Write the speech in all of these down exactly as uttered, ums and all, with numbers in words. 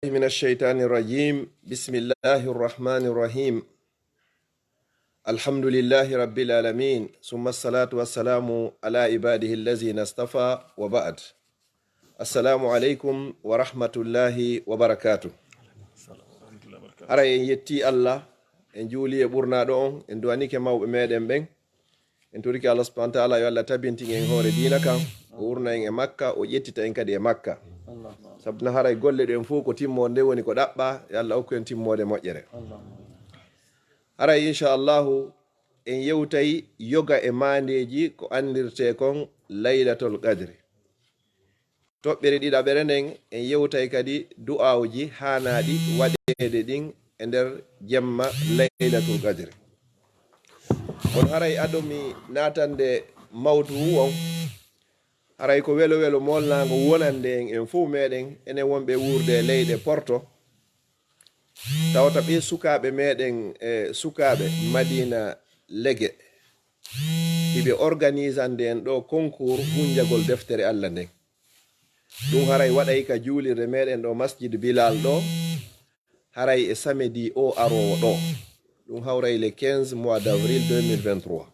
من الشيطان الرجيم. بسم الله الرحمن الرحيم. الحمد لله رب العالمين، ثم الصلاة والسلام على عباده الذين اصطفى، وبعد. السلام عليكم ورحمة الله وبركاته. Haray en yetti Allah, en juuli e ɓurnaaɗo on, en duwanike mawɓe meɗen ɓen. En torike Allah subhanahu wa ta'ala yo Allah tabintin en hoore diina kan, o wurna en e makka, o ƴettita en kadi e makka. Sabu na haray golle ɗen fof ko timmoode nde woni ko ɗaɓɓa, yo Allah okku en timmoode moƴƴere. Haray inchallahu en yewtay yoga e maandeeji ko anndirtee kon Laylatul Qadri. Toɓɓere ɗiɗaɓere nden, en yewtay kadi du'aawuji haanaaɗi waɗeede ɗin e nder jemma Laylatul Qadri. Kono haray ado mi naatande mawdu'u on, haray ko welo welo molnaango wonande en, en fof meɗen, enen wonɓe wuurde e leyɗe Porto, tawata ɓe sukaaɓe meɗen, e sukaaɓe Madina Lege, hiɓe organisande en ɗo concours hunjagol deftere Allah nden. Ɗum haray waɗay ka juulirde meɗen ɗo Masjid Bilal ɗo, haray e samedi o aroowo ɗo. Ɗum hawray le quinze mois d'avril deux mille vingt-trois.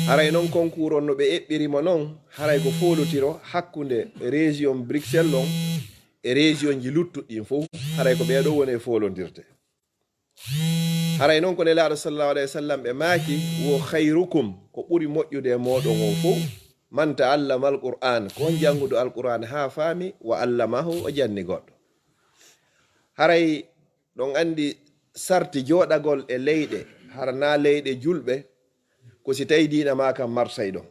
Haray non concours on no ɓe eɓɓiri mo non, haray ko foolotiro hakkunde région Bruxelles on e région ji luttuɗi ɗin fof, haray ko ɓee ɗo woni e foolondirde. Haray non ko Nelaaɗo sallallahu alayhi wa sallam ɓe maaki, wo khayrukum, ko ɓuri moƴƴude e mooɗon on fof, man ta'allama al-Qur'an, ko on jannguɗo Al-Qur'an haa faami, wa allamahu, o janni goɗɗo. Haray ɗon anndi sarti jooɗagol e leyɗe, hara na leyɗe julɓe, ko si tawi diina ma kan marsay ɗon.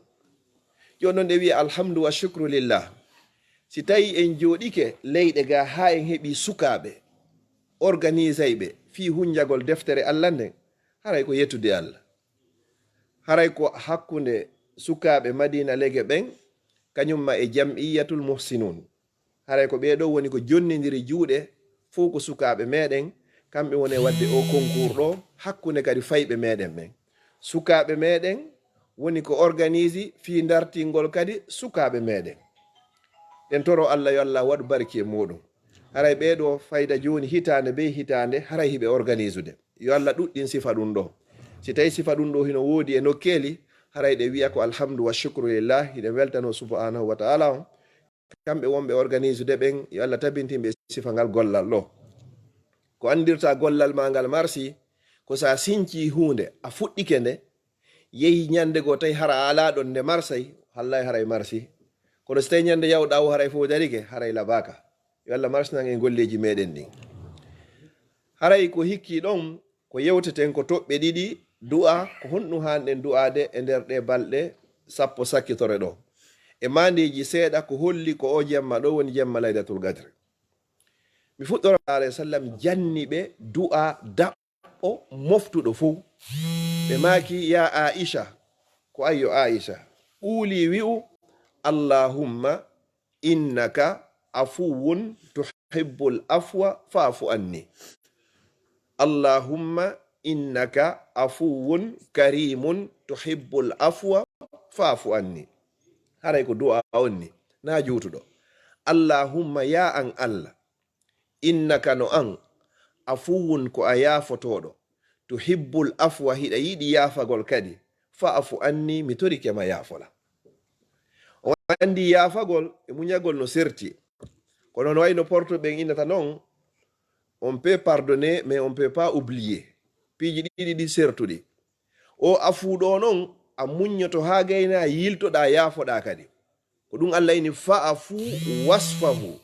Jooni non ɗe wi'a alhamdu wa shukru lillah. Si tawi en jooɗike leyɗe ga haa en heɓi sukaaɓe, organisay ɓe fii hunjagol deftere Allah nden, haray ko yettude Allah. Haray ko hakkunde sukaaɓe Madina Lege ɓen, kañum ma e Jam'iyyatul Muhsinun. Haray ko ɓee ɗo woni ko jonnindiri juuɗe, fof ko sukaaɓe meɗen, kamɓe woni e waɗde o concours ɗo, hakkunde kadi fayɓe meɗen ɓen. Sukaaɓe meɗen woni ko organise fii dartingol kadi sukaaɓe meɗen. Ɗen toro Allah yo Allah waɗu barki e muɗum. Haray ɓee ɗo fayda jooni hitaande be hitaande, haray hiɓe organisude. Yo Allah ɗuɗɗin sifa ɗum ɗo. Si tawi sifa ɗum ɗo hino woodi e nokkeeli, haray ɗe wi'a ko alhamdu wa shukru lillah, hiɗen weltano subhanahu wa ta'ala on. Kamɓe wonɓe organisude ɓen, yo Allah tabintin ɓe sifa ngal gollal ɗo. Ko anndirta gollal ma ngal marsi, ko sa sinci huunde, a fuɗɗike nde, yehi ñande goo tawi hara a alaa ɗon nde marsay, hallay haray marsi. Kono si tawi ñande yawɗa o haray fof darike, haray labaaka. Yo Allah marsinan en golleeji meɗen ɗin. Haray ko hikki ɗon, ko yewteten ko toɓɓe ɗiɗi du'a, ko honɗum haanɗen du'aade e nder ɗe balɗe sappo sakkitore ɗo. E maandeeji seeɗa ko holli ko o jemma ɗo woni jemma Laylatul Qadr. Mi fuɗɗora alayhi sallam janni ɓe du'a daɓɓo moftuɗo fof. Ɓe maaki, ya Aisha, ko ayyo Aisha, ɓuuli wi'u, Allahumma innaka afuwun tuhibbul afwa fa'fu anni. Allahumma innaka afuwun karimun tuhibbul afwa fa'fu anni. Haray ko du'a on ni, na juutuɗo. Allahumma, ya an Allah, innaka no an, afuwun ko a yaafotooɗo, tuhibbul afwa hiɗa yiɗi yaafagol kadi, fa'fu anni, mi torike ma yaafola. On anndi yaafagol e muñagol no serti. Kono no wayno Porto ɓen innata non, on peut pardonner, mais on peut pas oublier. Piiji ɗiɗi ɗi sertuɗi. O afuɗo non, a muññoto haa gayna yiltoɗa yaafoɗa kadi. Ko ɗum Allah ini fa'fu wasfahu.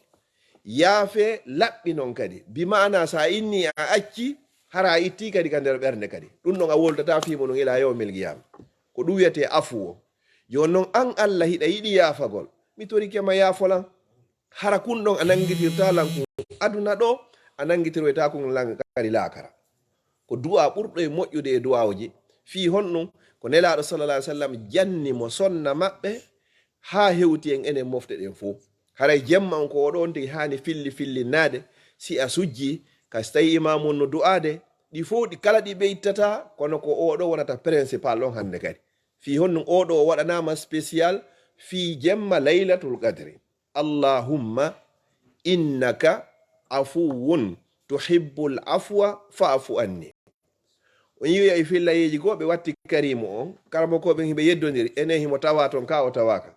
Yaafe laɓɓi non kadi. Bi ma'ana sa inni a acci, hara a itti kadi ka nder ɓernde kadi. Ɗum non a woltata fii mo non ila yawmil qiyama. Ko ɗum wiyete afu o. Jooni non an Allah hiɗa yiɗi yaafagol. Mi torike ma yaafolan. Hara kun ɗon a nanngitirta lan kun aduna ɗo, a nanngitiroyta kun lan kadi laakara. Ko du'a ɓurɗo e moƴƴude e du'aawuji. Fii honɗum? Ko Nelaaɗo sallallahu alaihi wasallam janni mo sonna maɓɓe haa hewti en enen mofte ɗen fof. Haray jemma on ko oɗo on tigi haani filli fillinnaade, si a sujji, ka si tawi imaamu on no du'aade, ɗi fof ɗi kala ɗi ɓeytata, kono ko oɗo wonata principal on hannde kadi. Fii honɗum oɗo o waɗanaama spécial fii jemma Laylatul Qadri. Allahumma innaka afuwun tuhibbul afwa fa'fu anni. On yi'oyi e fillayeeji goo ɓe watti Kariimu on, karamokooɓe hiɓe yeddondiri, ene himo tawaa ton kaa o tawaaka.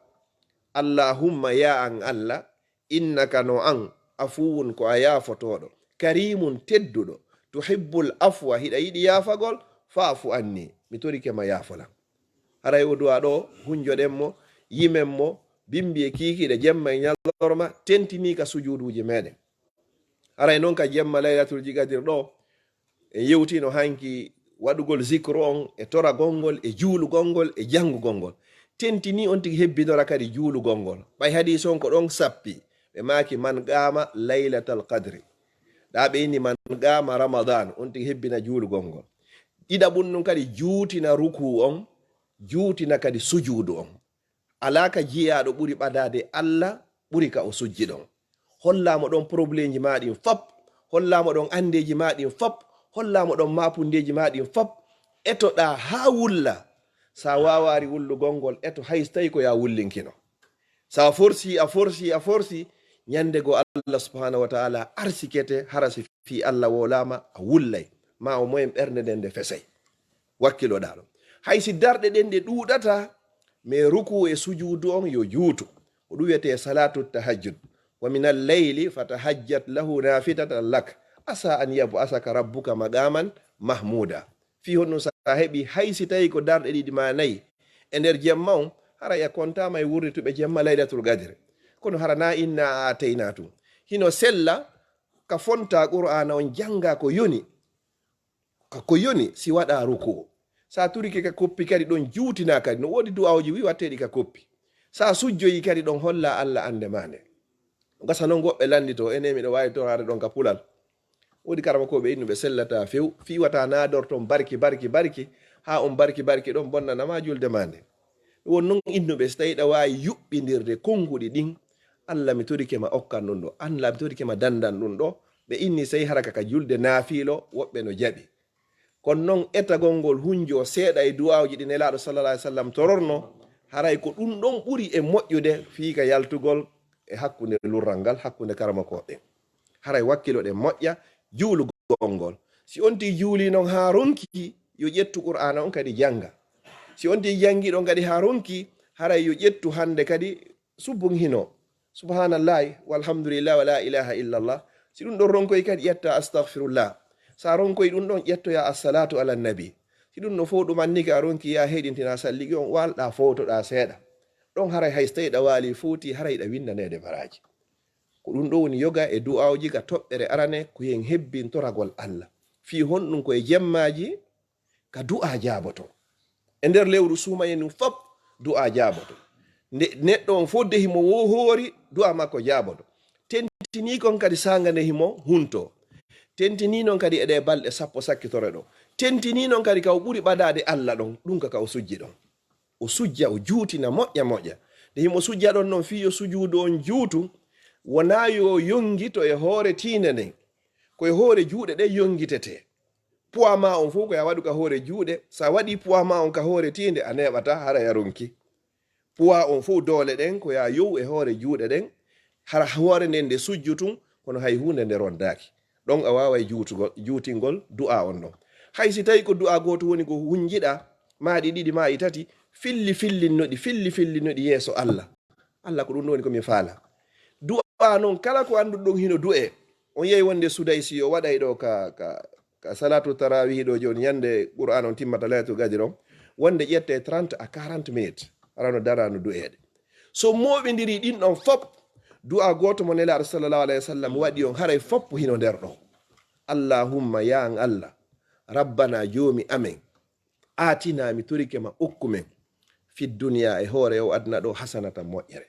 Allahumma, yaa an Alla, innaka no an, afuwun ko a yaafotooɗo, kariimun tedduɗo, tuhibbul afwa hiɗa yiɗi yaafagol, fa'fu anni, mi torike ma yaafolan. Haray o du'aa ɗoo, hunjoɗen mo, yimen mo, bimbi e kiikiiɗe, jemma e ñalorma, tentinii ka sujuuduuji meɗen. Haray non ka jemma Laylatul Qadr ɗoo, en yewtino hanki waɗugol zikru on, e toragol ngol, e juulugol ngol, e janngugol ngol. Tentinii on tigi hebbinora kadi juulugol ngol. Ɓay hadiis on ko ɗon sappi, ɓe maaki, "Man qaama laylatal qadri." Ɗaa ɓe inni, "Man qaama Ramadan," on tigi hebbina juulugol ngol. Ɗiɗaɓun nun kadi juutina rukuu on, juutina kadi sujuudu on. Alaa ka jiyaaɗo ɓuri ɓadaade Alla, ɓuri ka o sujji ɗon. Hollaa mo ɗon probleemji maa ɗin fop, hollaa mo ɗon anndeeji maa ɗin fop, hollaa mo ɗon maapundeeji maa ɗin fop. Etoɗaa haa wulla. Sa waawaari wullugol ngol, eto hay si tawi ko yaa wullinkino. Sa forsi, a forsi, a forsi, ñande goo Alla subhanahu wa ta'ala arsikete, hara si fii Alla wowlaama, a wullay. Maa o moyen ɓernde nden nde fesay. Wakkiloɗaa ɗon. Hay si darɗe ɗen ɗe ɗuuɗata, mais rukuu e sujuudu on yo juutu. Ko ɗum wiyetee salaatu tahajjud. "Wa minal layli fatahajjat lahu nafilatan lak, asa an yab'asaka rabbuka maqaman mahmuda." Fii honɗum sa heɓi, hay si tawi ko darɗe ɗiɗi maa nayi e nder jemma on, haray a kontaama e wurrituɓe jemma Laylatul Qadr. Kono hara na inna a atayna tun. Hino sella ka fonta Qur'aana on jannga ko yoni. Ka ko yoni si waɗaa rukuu. Sa turike ka koppi kadi ɗon juutinaa kadi. No woodi du'aawuji wi watteeɗi ka koppi. Sa sujjoyi kadi ɗon hollaa Alla annde maa nde. Gasa non goɓɓe lannditoo, ene miɗo waawi toraade ɗon ka pulal. Woodi karamokooɓe innuɓe sellataa few, fii wata naador ton barki, barki, barki, haa on barki, barki ɗon bonnana ma julde maa nde. Won non innuɓe, si tawi ɗa waawi yuɓɓindirde konnguɗi ɗin, Alla mi torike ma okkan ɗum ɗo, Alla mi torike ma dandan ɗum ɗo, ɓe inni sey hara ka, ka julde naafiilo, woɓɓe no jaɓi. Kono non etagol ngol hunjo seeɗa e du'aawuji ɗi Nelaaɗo sallallahu alaihi wasallam tororno, haray ko ɗum ɗon ɓuri e moƴƴude fii ka yaltugol e hakkunde lurral ngal, hakkunde karamokooɓe. Haray wakkiloɗen moƴƴa juulugol ngol. Si on tigi juuli non haa ronki, yo ƴettu Qur'aana on kadi jannga. Si on tigi janngi ɗon kadi haa ronki, haray yo ƴettu hannde kadi subbun hino. Subhanallahi, walhamdulillah, wa la ilaha illallah. Si ɗum ɗon ronkoy kadi ƴetta astaghfirullah. Sa ronkoy ɗum ɗon ƴettoya assalatu ala nabi. Si ɗum no fow ɗum anni ka a ronki ya heɗintina salligi on, walɗa fowtoɗa seeɗa. Ɗon haray hay so tawi ɗa waali fowti, haray ɗa winnaneede baraaji. Ko ɗum ɗo woni yoga e du'aawuji ka toɓɓere arane, ko yen hebbintoragol Alla. Fii honɗum ko e jemmaaji ka du'a jaaboto. E nder lewru suumaye nun fop du'a jaaboto. Nde neɗɗo on fodde himo wo hoori, du'a makko jaaboto. Tentinii kon kadi saanga nde himo hunto. Tentinii non kadi e ɗe balɗe sappo sakkitore ɗo. Tentinii non kadi ka o ɓuri ɓadaade Alla ɗon, ɗum ka ka o sujji ɗon. O sujja, o juutina moƴƴa moƴƴa. Nde himo sujja ɗon non fii yo sujuudu on juutu, wonaa yo yongito e hoore tiinde nden. Ko e hoore juuɗe ɗen yongitetee. Puwa ma on fow ko ya waɗu ka hoore juuɗe. Sa waɗi puwa ma on ka hoore tiinde, a neeɓata hara ya ronki. Puwa on fow doole ɗen ko ya yow e hoore juuɗe ɗen. Hara hoore nden nde sujju tun, kono hay huunde nde rondaaki. Ɗon a waaway juutugol, juutingol du'a on ɗon. Hay si tawi ko du'a gooto woni ko hunjiɗa, maa ɗi ɗiɗi, maa ɗi tati, filli fillinnoɗi, filli fillinnoɗi yeeso Alla. Alla ko ɗum ɗon woni ko mi faala. Du'a non kala ko annduɗon hino du'e. On yehi wonde Sudaysi o waɗay ɗo ka, ka, ka salatu tarawih ɗo jooni ñande Qur'an on timmata Laylatul Qadr on. Wonde ƴette trente à quarante minutes. Arano darano du'eede. So mooɓindiri ɗin ɗon fop, du'a gooto mo Nelaaɗo sallallahu alayhi wa sallam waɗi on haray fop hino nder ɗon. Allahumma ya an Alla, Rabbana joomi amen, aatina mi torike ma okku men, fi duniya e hoore o aduna ɗo hasanatan moƴƴere.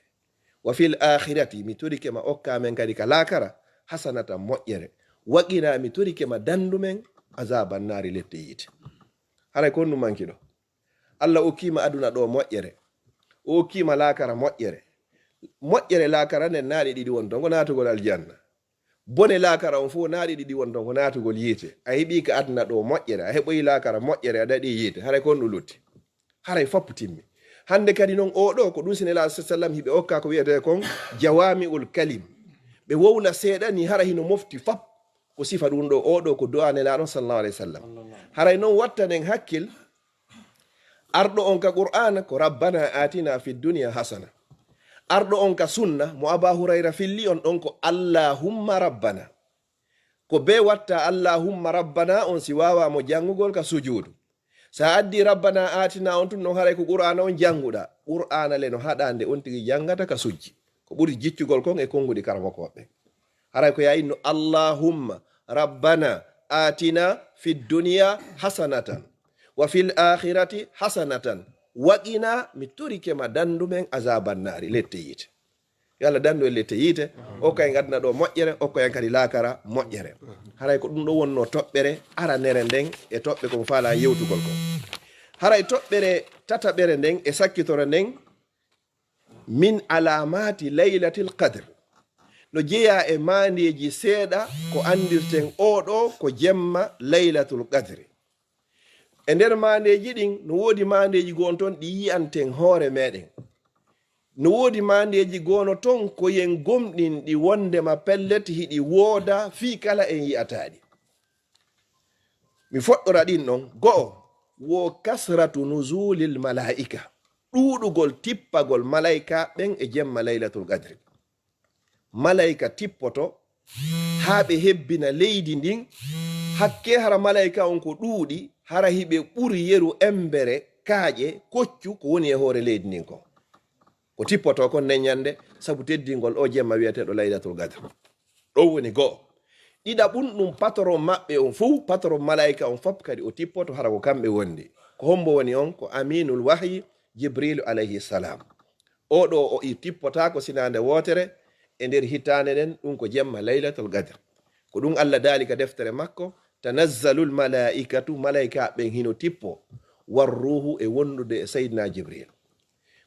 Wa fil akhirati mi torike ma okka men kadi ka laakara hasanatan moƴƴere. Wa qina mi torike ma dandu men azaban naari lette yiite. Haray ko honɗum manki ɗo? Alla okkiima aduna ɗo moƴƴere. O okkiima laakara moƴƴere. Moƴƴere laakara nden naa ɗe ɗiɗi wonto ko naatugol aljanna. Bone laakara on fow naa ɗe ɗiɗi wonto ko naatugol yiite. A heɓii ka aduna ɗo moƴƴere, a heɓoyi laakara moƴƴere, a daɗii yiite. Haray ko honɗum lutti? Haray fop timmi. Hande kadi non o ɗo ko ɗum si Nelaaɗo sallam hiɓe okka ko wiyetee kon jawami'ul kalim. ɓe wowla seeɗa ni, hara hino mofti fop. Ko sifa ɗum ɗo, o ɗo ko du'a Nelaaɗo sallallahu alayhi wa sallam. Haray noon wattanen hakkil, arɗo on ka Qur'aana ko "Rabbana atina fid dunya hasana." Arɗo on ka sunna, mo Aba Hurayra filli on ɗon ko "Allahumma rabbana." Ko bee watta "Allahumma rabbana" on, si waawaa mo janngugol ka sujuudu. Sa addi "Rabbana atina" on tun, non haray ko Qur'aana on jannguɗaa. Qur'aana le no haɗaa nde on tigi janngata ka sujji. Ko ɓuri jiccugol kon e konnguɗi karamokooɓe. Haray ko yaa inno, "Allahumma rabbana atina fid dunya hasanatan wa fil akhirati hasanatan wa qina", mi torike ma, dandu men azaban naari, lette yiite. Yo Allah dandu en lette yiite, okka en aduna ɗo moƴƴere, okka en kadi laakara moƴƴere. Haray ko ɗum ɗo wonno toɓɓere aranere nden e toɓɓe ko mo faalaa yewtugol kon. Haray toɓɓere tataɓere nden e sakkitore nden, min alamati laylatil qadr, no jeyaa e maandeeji seeɗa ko anndirten oo ɗo ko jemma laylatul qadri. E nder maandeeji ɗin, no woodi maandeeji goo on ton ɗi yi'anten hoore meɗen. No woodi maandeeji goo no ton ko yen gomɗin ɗi wondema pellet hiɗi wooda fii kala en yi'ataa ɗi. Mi foɗɗora ɗin ɗon. Go'o, wo kasratu nuzulil malaa'ika, ɗuuɗugol tippagol malaa'ika ɓen e jemma laylatul qadri. Malaa'ika tippoto haa ɓe hebbina leydi ndin, hakkee hara malaa'ika on ko ɗuuɗi, hara hiɓe ɓuri yeru embere kaaƴe koccu ko woni e hoore leydi ndin kon. Ko tippoto kon nden ñannde, sabu teddingol o jemma wi'eteeɗo Laylatul Qadr. Ɗon woni go'o. Ɗiɗaɓun ɗum, patron maɓɓe on fow, patron malaa'ika on fop kadi o tippoto, hara ko kamɓe wondi. Ko hombo woni on? Ko Aminul Wahyi, Jibrilu alayhi salam. Oo ɗoo o i-, tippotaako sinaande wootere e nder hitaande nden, ɗum ko jemma Laylatul Qadr. Ko ɗum Allah daali ka deftere makko, "Tanazzalul malaa'ikatu", malaa'ikaaɓe ɓen hino tippo, "war ruuhu", e wondude e Sayyidina Jibril.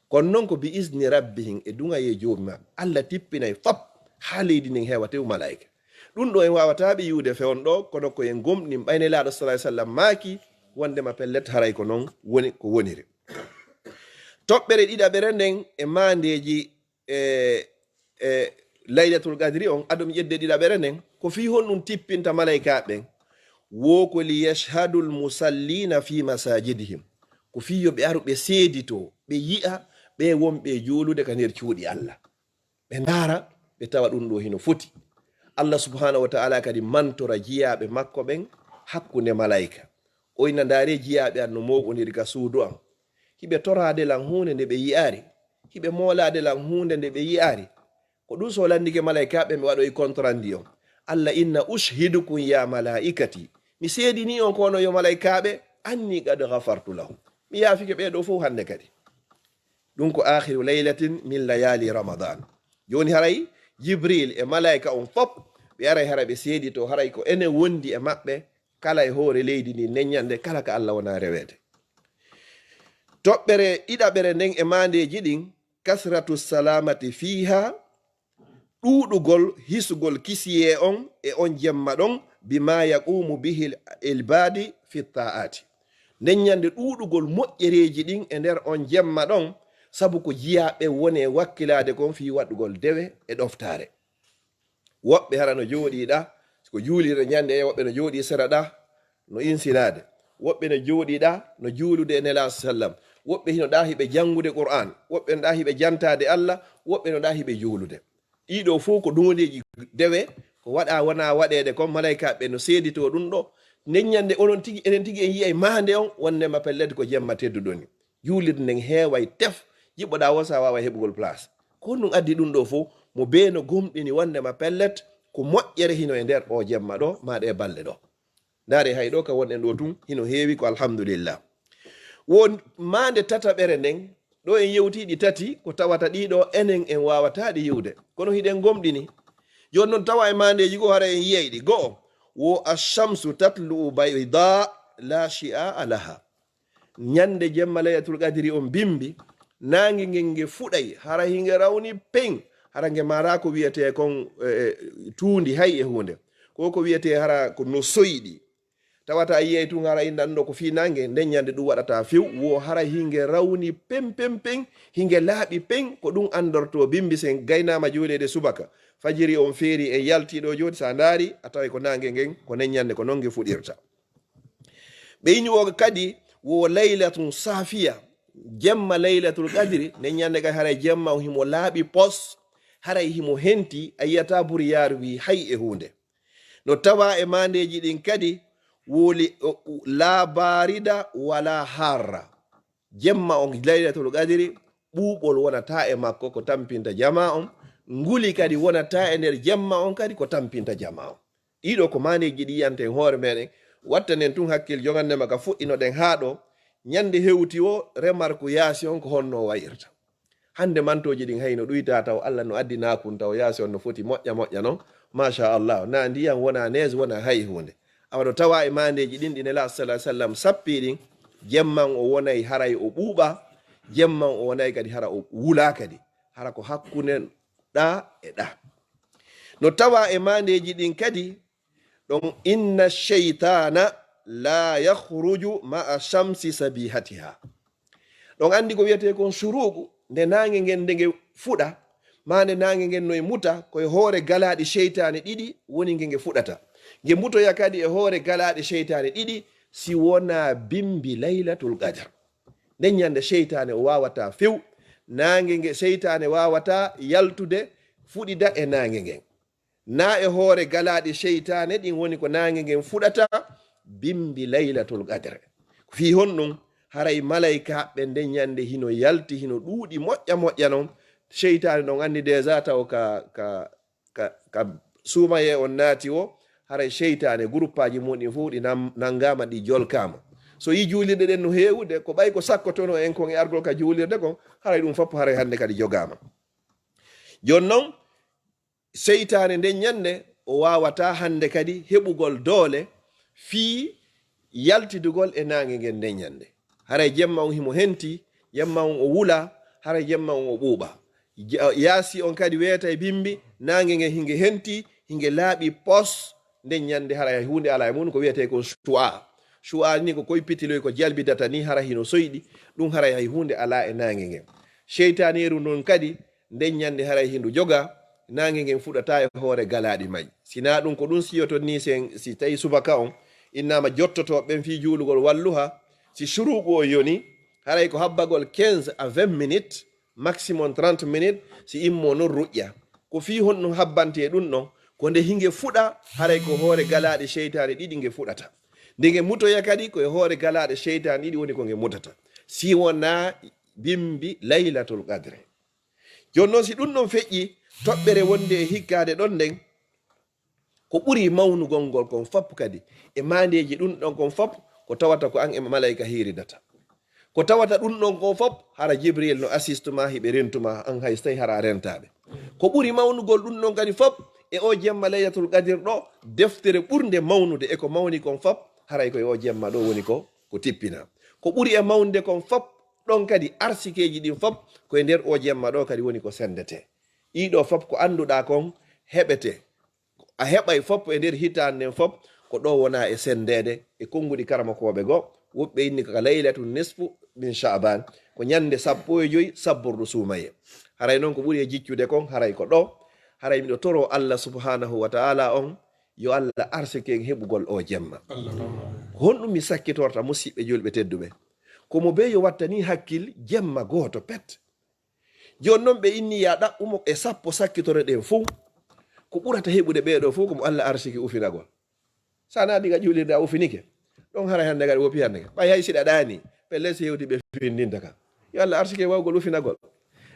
Kono non ko "bi izni rabbihim", e duŋayee Joomi maɓɓe. Allah tippinay fop haa leydi ndin heewa tew malaa'ika. Ɗum ɗoo en waawataa ɓe yi'ude fewndo ɗoo, kono ko en gomɗin ɓay Nelaaɗo sallallahu alayhi wa sallam maaki wondema pellet haray ko non woni ko woniri. Toɓɓere ɗiɗaɓere nden e maandeeji e, e Laylatul Qadri on, ado mi ƴedde ɗiɗaɓere nden, ko fii honɗum tippinta malaa'ikaaɓe ɓen? Wo ko "li yashhadul musallina fi masajidihim", ko fii yo ɓe aru ɓe seeditoo, ɓe yi'a ɓe wonɓe e juulude ka nder cuuɗi Allah. Ɓe ndaara, ɓe tawa ɗum ɗoo hino foti. Allah subhanahu wa ta'ala kadi mantora jiyaaɓe makko ɓen hakkunde malaa'ika. O inna, "Ndaaree jiyaaɓe an no mooɓondiri ka suudu an. Hiɓe toraade lan huunde nde ɓe yi'aari. Hiɓe moolaade lan huunde nde ɓe yi'aari." Ko ɗum so landike malaa'ikaaɓe, mi waɗoyi kontorandi on. Allah inna, "Ushhidukum ya malaa'ikati." Mi seedinii on ko onon yo malaa'ikaaɓe, "anni qad ghafartu lahum." Mi yaafike ɓee ɗoo fow hannde kadi. Ɗum ko akhiru laylatin min layali Ramadan. Jooni haray Jibril e malaa'ika on fop, ɓe aray hara ɓe seeditoo, haray ko enen wondi e maɓɓe, kala e hoore leydi ndi, nden ñannde kala ka Allah wona reweede. Toɓɓere ɗiɗaɓere nden e maandeeji ɗin, kasratu salamati fiha, ɗuuɗugol hisugol kisiyee on e on jemma ɗon, bima yaqumu bihi l-, ilbadi fi ta'ati. Nden ñannde ɗuuɗugol moƴƴereeji ɗin e nder on jemma ɗon, sabu ko jiyaaɓe woni e wakkilaade kon fii waɗugol dewe e ɗoftaare. Woɓɓe hara no jooɗii ɗaa, ko juulirde ñannde, e woɓɓe no jooɗii sera ɗaa, no insinaade. Woɓɓe no jooɗii ɗaa, no juulude e Nelaaɗo sallam. Woɓɓe hino ɗaa hiɓe janngude Qur'aan. Woɓɓe no ɗaa hiɓe jantaade Allah. Woɓɓe no ɗaa hiɓe juulude. Ɗii ɗoo fow ko duŋondeeji dewe, ko waɗaa wonaa waɗeede kon, malaa'ikaaɓe no seeditoo ɗum ɗoo. Nden ñannde onon tigi, enen tigi en yi'ay maande on, wonnde ma pellet ko jemma tedduɗo ni. Juulirde nden heeway tef, jiɓɓoɗaa woo so a waaway heɓugol place. Ko honɗum addi ɗum ɗoo fow? Mo bee no gomɗini wonde ma pellet, ko moƴƴere hino e nder oo jemma ɗoo, maa ɗee balɗe ɗoo. Ndaaree hay ɗoo ka wonɗen ɗoo tun, hino heewi ko alhamdulillah. Wo maande tataɓere nden, ɗoo en yewtii ɗi tati, ko tawata ɗii ɗoo enen en waawataa ɗi yi'ude. Kono hiɗen gomɗini. Jooni non tawa e maandeeji goo hara en yi'ay ɗi. Go'o, wo ashamsu tatlu'u bayda la shi'a laha. Ñande jemma Laylatul Qadri on bimbi, naange ngen nge fuɗay, hara hinge rawni peŋ, hara nge maraa ko wiyetee kon, e, e, tuundi hay e huunde. Ko ko wiyetee hara ko no soyɗi. Tawata a yi'ay tun hara innan ɗo ko fii naange, nden ñande ɗum waɗata few, wo hara hinge rawni peŋ, peŋ, peŋ, hinge laaɓi peŋ, ko ɗum andortoo bimbi sen gaynaama juuleede subaka. Fajiri on feeri en yalti ɗo jooni, so a ndaari, a taway ko naange ngen, ko nden ñannde, ko non nge fuɗirta. Ɓe inni o kadi wo laylatun safiya, jemma laylatul qadri, nden ñannde kadi haray jemma on himo laaɓi pos, haray himo henti, a yiyata buriyaaru wi hay e huunde. No tawa e maandeeji ɗin kadi, woli, o, o, la barida wala harra. Jemma on laylatul qadri, ɓuuɓol wonata e makko ko tampinta jama on, nguli kadi wonata e nder jemma on kadi ko tampinta jama on. Ɗiɗo ko maandeeji ɗi yiyanten hoore meɗen, wattanen tun hakkil jogannde ma ka fuɗɗinoɗen haa ɗo. Ñande hewti o, remarque yaasi on ko honno o wayirta. Hande mantooji ɗin hayno ɗuyta taw, Allah no addi nakun taw, yaasi on no foti moƴƴa moƴƴa non. Machallah, na ndiyam wona neige wona hay huunde. Awa no tawa e maandeeji ɗin ɗi Nelaaɗo sallallahu alaihi wasallam sappi ɗin, jemman o wonay haray o ɓuuɓa, jemman o wonay kadi hara o wula kadi. Hara ko hakkunde ɗa e ɗa. No tawa e maandeeji ɗin kadi, ɗon inna shaytana la yakhruju ma'a shamsi sabihatiha. Ɗon andi ko wiyetee kon suruugu, nde naange ngen nde nge fuɗa, maa nde naange ngen no e muta, ko e hoore galaaɗi seytaane ɗiɗi woni nge nge fuɗata. Nge mutoya kadi e hoore galaaɗi seytaane ɗiɗi, si wonaa bimbi Laylatul Qadr. Nden ñande seytaane o waawataa few, naange nge seytaane waawataa yaltude fuɗida e naange ngen. Na e hoore galaaɗi seytaane ɗin woni ko naange ngen fuɗata bimbi Laylatul Qadr. Fii honɗun? Haray malaykaaɓe ɓe nden ñande hino yalti, hino ɗuuɗi moƴƴa moƴƴa non. Seytaane ɗon anndi déjà taw ka, ka, ka, ka suumayee on naati o, haray seytaane guruppaaji mun ɗin fow ɗi nam-, nanngaama, ɗi jolkaama. So yi juulirɗe ɗen no heewude, ko ɓay ko sakkotonoo en kon e argol ka juulirde kon, haray ɗum fof haray hannde kadi jogaama. Jooni non, seytaane nden ñande, o waawataa hannde kadi heɓugol doole fii yaltidugol e naange ngen nden ñande. Haray jemma on himo henti, jemma on o wula, haray jemma on o ɓuuɓa. Ja-, yaasi on kadi weeta e bimbi, naange ngen hinge henti, hinge laaɓi pos, nden ñande haray hay huunde alaa e mun ko wiyetee kon shu'a. Shu'a ni ko koy pitiloy ko jalbidata ni, hara hino soyɗi, ɗum haray hay huunde alaa e naange ngen. Seytaaneeru ndun kadi, nden ñande haray hindu joga, naange ngen fuɗata e hoore galaaɗi may. Si naa ɗum ko ɗum siyoton ni sen, si tawi subaka on innaama jottotooɓe ɓen fii juulugol walluha, si suruugu o yoni, haray ko habbagol quinze à vingt minutes, maximum trente minutes, si immo non ruƴƴa. Ko fii honɗum habbantee ɗum ɗon? Ko nde hinge fuɗa, haray ko hoore galaaɗi seytaane ɗiɗi nge fuɗata. Nde nge mutoya kadi, ko e hoore galaaɗe seytaane ɗiɗi woni ko nge mutata. Si wonaa bimbi Laylatul Qadre. Jooni non, si ɗum ɗon feƴƴi, toɓɓere wonde e hikkaade ɗon nden, ko ɓuri mawnugol ngol kon fop kadi, e maandeeji ɗum ɗon kon fop, ko tawata ko an e malayka hiiridata. Ko tawata ɗum ɗon kon fop, hara Jibril no assiste ma, hiɓe rentu ma, an hay so tawi hara a rentaaɓe. Ko ɓuri mawnugol ɗum ɗon kadi fop, e o jemma Laylatul Qadir ɗo, deftere ɓurnde mawnude e ko mawni kon fop, haray ko e o jemma ɗo woni ko, ko tippina. Ko ɓuri e mawnude kon fop, ɗon kadi arsikeeji ɗin fop, ko e nder o jemma ɗo kadi woni ko sendetee. Ɗiɗo fop ko annduɗaa kon heɓete. A heɓay fop e nder hitaande nden fop, ko ɗo wona e senndeede e konnguɗi karamokooɓe goo. Woɓɓe inni ko ka laylatu nisfu min Sha'ban, ko ñannde sappo e joy sabbordu suumayee. Haray noon ko ɓuri e jiccude kon, haray ko ɗo. Haray miɗo toroo Allah subhanahu wa ta'ala on, yo Allah arsike en heɓugol o jemma. Allahumma. Ko honɗum mi sakkitorta, musiɓɓe julɓe tedduɓe? Ko mo bee yo wattani hakkil jemma gooto pet. Jooni non ɓe inni ya ɗaɓɓumo e sappo sakkitore ɗen fow. Ko ɓurata heɓude ɓee ɗoo fow ko mo Allah arsiki ufinagol. Sa na diga juulirde a ufinike. Ɗon haray hannde kadi woppi hannde ka. Ɓay hay siɗa ɗaani, pelle si hewti ɓe findinta ka. Yo Allah arsike wawgol ufinagol.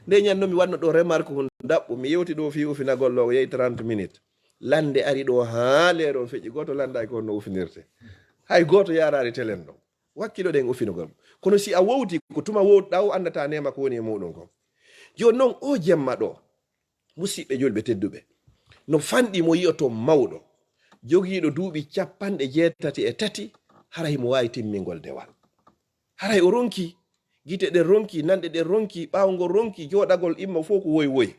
Nde ñan non mi wanno ɗo remarque hun daɓɓu, mi yewti ɗo fii ufinagol ɗo ko yehi trente minutes. Lande ari ɗo haa leero feƴƴi, gooto landa ko honno ufinirte. Hay gooto yaaraali telen ɗon. Wakkiloɗen ufinugol. Kono si a wowti, ko tuma wowtuɗaa o anndata neema ko woni e muɗum kon. Jooni non, o jemma ɗo, musiɓɓe julɓe tedduɓe, no fanɗi mo yi'oton mawɗo, jogiiɗo duuɓi capanɗe jeetati e tati, hara himo waawi timmingol dewal. Haray o ronki, gite ɗen ronki, nanɗe ɗen ronki, ɓaawo ngol ronki, jooɗagol imma fof ko woy woy.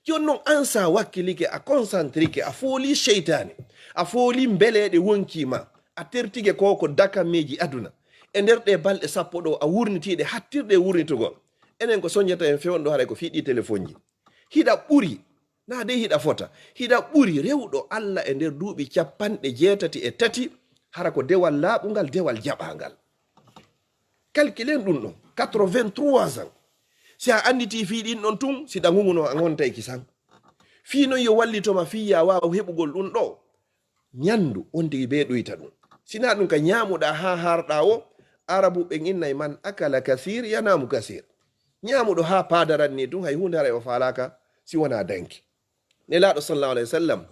Jooni non, an sa wakkilike, a concentrike, a fooli seytaane, a fooli mbeleeɗe wonkii ma, a tertike ko ko dakameeji aduna. E nder ɗe balɗe sappo ɗo, a wurnitiiɗe hattirɗe e wurnitugol. Enen ko soñata en fewndo haray ko fii ɗi telefonji. Hiɗa ɓuri Na dey hiɗa fota, hiɗa ɓuri rewɗo Allah e nder duuɓi capanɗe jeetati e tati, hara ko dewal laaɓungal, dewal jaɓaangal. Calculen ɗum ɗon, quatre-vingt-trois ans. Si a annditi fii ɗin ɗon tun, si ɗa ŋuŋuno a ŋontay kisan. Fii non yo wallito ma fii ya waaw heɓugol ɗum ɗo. Ñanndu on tigi bee ɗuyta ɗum. Sinaa ɗum ka ñaamuɗaa haa haarɗaa o, Arabu ɓen innay man akala kasiir yanaamu kasiir. Ñaamuɗo haa paadaran ni ɗum hay huunde haray o faalaaka si wonaa danki. Nelaaɗo sallallahu alayhi wa sallam,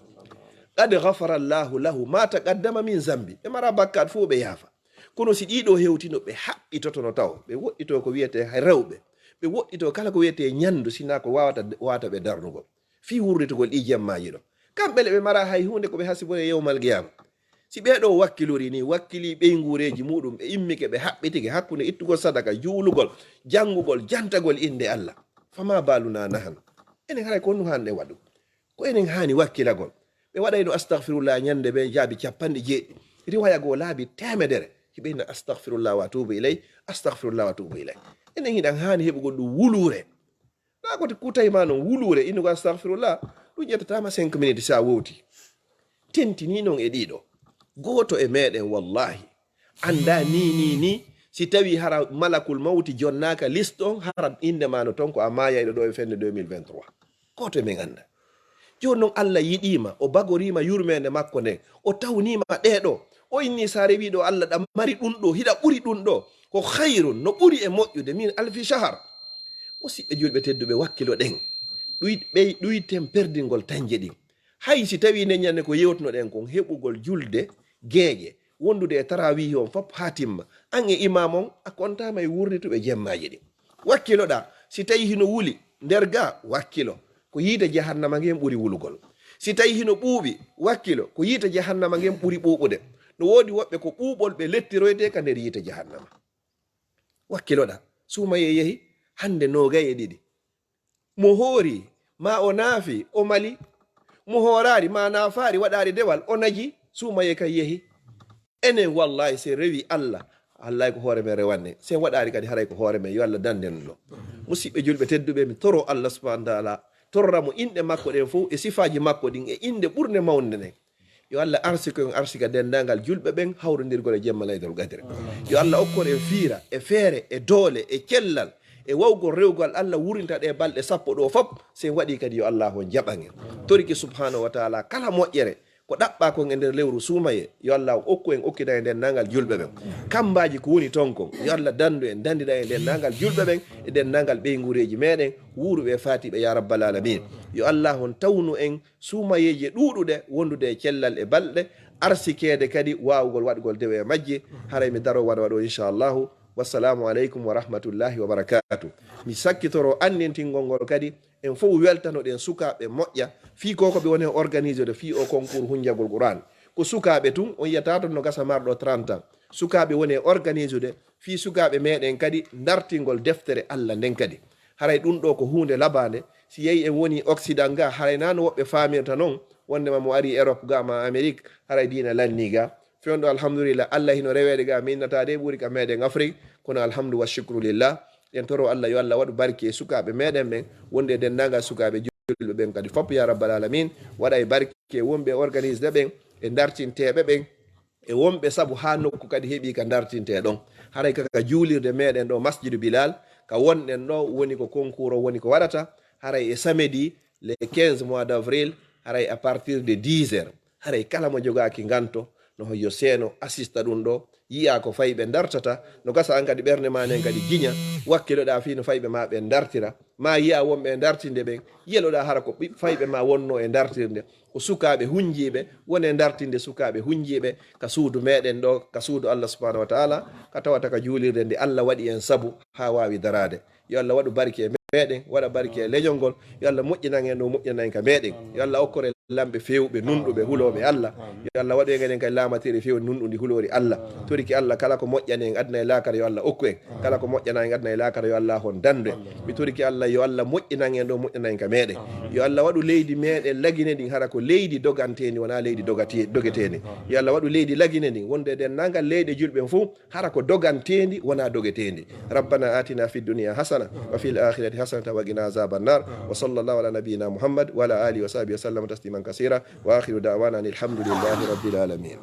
qad ghafara Allahu lahu ma taqaddama min zambi. Ɓe mara bakkaat fof ɓe yaafa. Kono si ɗiɗo hewtino ɓe haɓɓitotono taw, ɓe woɗɗito ko wiyetee rewɓe, ɓe woɗɗito kala ko wiyetee ñanndu sinaa ko waawata, waawata ɓe darnugol. Fii wurritugol ɗi jemmaaji ɗo. Kamɓe le ɓe mara hay huunde ko ɓe hasibore yawmal qiyama. Si ɓee ɗo wakkilori ni, wakkili ɓeynguureeji muɗum, ɓe immike, ɓe haɓɓitike hakkunde ittugol sadaka, juulugol, janngugol, jantagol innde Allah. Fama baluna nahan. Enen haray ko honɗum haanɗen waɗu? Ko enen haani wakkilagol. Ɓe waɗayno astahfirullah ñannde ɓe jaabi capanɗe jeeɗiɗi. Riwaya goo laabi teemedere. Hiɓe inna astahfirullah wa atubu ilay, astahfirullah wa atubu ilay. Enen hiɗen haani heɓugol ɗum wuluure. Naa ko kutay ma non wuluure, innugo astahfirullah, ɗum ƴettataama cinq minutes si a wowti. Tentini non e ɗiɗo. Gooto e meɗen wallahi annda ni, ni, ni, si tawi hara malakul mawti jonnaaka liste on, hara innde ma no ton ko a maayayɗo ɗo e fende deux mille vingt-trois. Gooto e men annda. Jooni non Allah yiɗiima, o bagoriima yurmeende makko nden, o tawniima ɗee ɗo. O inni si a rewii ɗo Allah ɗa mari ɗum ɗo, hiɗa ɓuri ɗum ɗo. Ko khayrun, no ɓuri e moƴƴude, min alfi shahar. Musidɓe julɓe tedduɓe, wakkilo ɗen. Ɗuy-, ɓey-, ɗuyten perdingol tañje ɗin. Hay si tawii nden ñande ko yewtunoɗen kon, heɓugol julde geeƴe, wondude e tarawihi on fop haa timma, an e imaam on, a kontaama e wurnituɓe jemmaaji ɗin. Wakkiloɗaa, si tawii hino wuli nder gaa, wakkilo. Ko yiite jahannama ngen ɓuri wulugol. Si tawii hino ɓuuɓi, wakkilo. Ko yiite jahannama ngen ɓuri ɓuuɓude. No woodi woɓɓe ko ɓuuɓol ɓe lettiroytee ka nder yiite jahannama. Wakkiloɗaa, suumayee yehi hannde noogay e ɗiɗi. Mo hoori, maa o naafi, o mali. Mo hooraari, maa naafaari, waɗaari dewal, o naji, suumayee kay yehi. Enen, wallahi, si en rewii Allah, wallahi ko hoore men rewanɗen. Si en waɗaari kadi, haray ko hoore men. Yo Allah dannden no. Musidɓe julɓe tedduɓe, mi toro Allah subhanahu wa taala, torra mo inɗe makko ɗen fof e sifaaji makko ɗin e innde ɓurnde mawnde nden. Yo Allah arsiko en arsika denndaangal julɓe ɓen hawrondirgol e jemma Laylatul Qadri. Yo Allah okkor en fiira e feere e doole e cellal e wawgol rewgol Allah wurinta ɗe balɗe sappo ɗo fop. Si en waɗii kadi yo Allah on jaɓan en. Toriki subhanahu wa taala kala moƴƴere ko ɗaɓɓaa kon e nder lewru suumayee, yo Allah okku en okkita e denndaangal julɓe ɓen. Kammbaaji ko woni ton kon, yo Allah danndu en, danndina en denndaangal julɓe ɓen e denndaangal ɓeynguureeji meɗen, wuuruɓe e faatiiɓe ya rabbal alamin. Yo Allah on tawnu en suumayeeje ɗuuɗuɗe wondude e cellal e balɗe, arsikeede kadi waawugol waɗugol dewe e majje. Haray mi daro waɗa waɗo, inchallahu. Wassalamu aleykum wa rahmatullahi wa barakatuh. Mi sakkitoro anndintingol ngol kadi, en fof weltanoɗen sukaaɓe moƴƴa, fii ko ko ɓe woni organisé de fii o concours hunjagol Qur'an. Ko sukaaɓe tun, on yiyata ton no gasa marɗo trente ans. Sukaaɓe woni e organisé de fii sukaaɓe meɗen kadi dartingol deftere Allah nden kadi. Haray ɗum ɗo ko huunde labaande. Si yehi en woni Occident ga, haray na no woɓɓe faamirta non, wondema mo ari Europe ga ma Amérique, haray diina lanni ga. Fewndo alhamdulillah, Allah hino reweede ga, mi innata de ɓuri ka meɗen Afrique, kono alhamdu wa shukru lillah. En toro Allah yo Allah waɗu barke e sukaaɓe meɗen ɓen, wonde e denndaangal sukaaɓe julɓe ɓen kadi fop ya rabbal alamin, waɗa e barke e wonɓe organisé ɓen, e dartinteeɓe ɓen, e wonɓe sabu haa nokku kadi heɓi ka dartintee ɗon. Haray ka, ka juulirde meɗen ɗo, Masjidu Bilal, ka wonɗen ɗo, woni ko concours o woni ko waɗata. Haray e samedi, le quinze mois d'avril, haray à partir de dix heures. Haray kala mo jogaaki nganto, no hoyo seeno, assista ɗum ɗo, yi'a ko fayi ɓe dartata, no gasa an kadi ɓernde ma nden kadi jiña, wakkiloɗaa fii no fayi ɓe ma ɓe dartira, ma yi'a wonɓe e dartinde ɓen, yeloɗaa hara ko ɓi-, fayi ɓe ma wonno e dartirde. Ko sukaaɓe hunjiiɓe, woni e dartinde sukaaɓe hunjiiɓe ka suudu meɗen ɗo, ka suudu Allah subhanahu wa taala, ka tawata ka juulirde nde Allah waɗi en sabu haa waawi daraade. Yo Allah waɗu barke e meɗen, waɗa barke e leñol ngol. Yo Allah moƴƴinan en ɗo, moƴƴinan en ka meɗen. Yo Allah okkor en lamɓe feewɓe, nunɗuɓe, hulooɓe Allah. Yo Allah waɗu en enen kadi laamateeri feewndi nunɗundi huloori Allah. Toriki Allah, kala ko moƴƴani en aduna e laakara, yo Allah okku en. Kala ko moƴƴana en aduna e laakara, yo Allah hon dandu en. Mi toriki Allah, yo Allah moƴƴinan en ɗo moƴƴana en ka meɗen. Yo Allah waɗu leydi meɗen Lagine ndin hara ko leydi doganteendi, wonaa leydi dogati-, dogeteendi. Yo Allah waɗu leydi Lagine ndin wonde e denndaangal leyɗe julɓe en fof, hara ko doganteendi, wonaa dogeteendi. ربنا آتنا في الدنيا حسنة وفي الآخرة حسنة وقنا عذاب النار. وصلى الله على نبينا محمد وعلى آله وصحبه وسلم تسليما كثيرا. وآخر دعوانا أن الحمد لله رب العالمين.